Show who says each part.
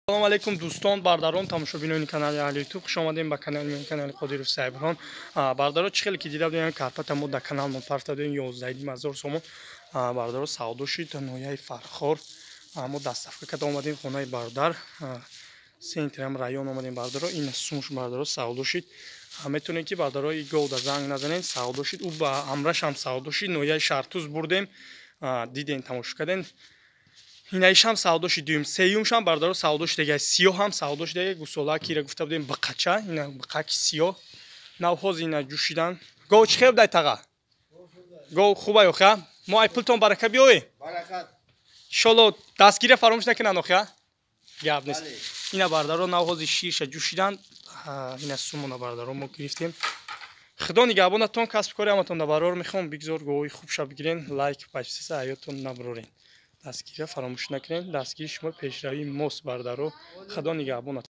Speaker 1: Салом алейкум, дӯстон, бардарон, тамошобинони канали Аҳли Ютуб. Хуш омадем ба канали ман, канали Қодиров Сайбурҳон. Бардаро, чӣ хеле ки дида будем, карпата мо дар канал мо парта додем 11,5 ҳазор сомон. Бардаро, савдо шуд, ноҳияи Фархор. Мо доставка карда омадем хонаи бародар, центрам район омадем, бардаро. Ин сумш, бардаро, савдо шуд. Метавонед ки, бардаро, и говда занг назанед, савдо шуд. Ӯ ба ҳамрашам савдо шуд, ноҳияи Шартуз бурдем, диден, тамошо кардем. Инаишам савдо шуд, дуюм, сеюмшам, бардаро, савдо шудага. Сиёҳам савдо шудага, гусола кира гуфта будем, биқача, ина биқаки сиёҳ навҳоз ина ҷӯшидан. Гов чӣ хел дай, таға? Гов хуба ёха? Мо ай пултон барака биёе, иншолло. Дастгирия фаромӯш накунанд, охя, гап нест. Ина, бардаро, навҳози ширша ҷӯшидан. Ина сумона, бардаро, мо гирифтем. Худо нигаҳбонатон, касби кори ҳаматон барор мехоҳам. Бигзор говои хубша бигирен. Лайк, подписаться ҳаётон набурорен, дастгирия фаромӯш накунед. Дастгири шумо пешравии мост, бардаро. Худо нигаҳбонатон.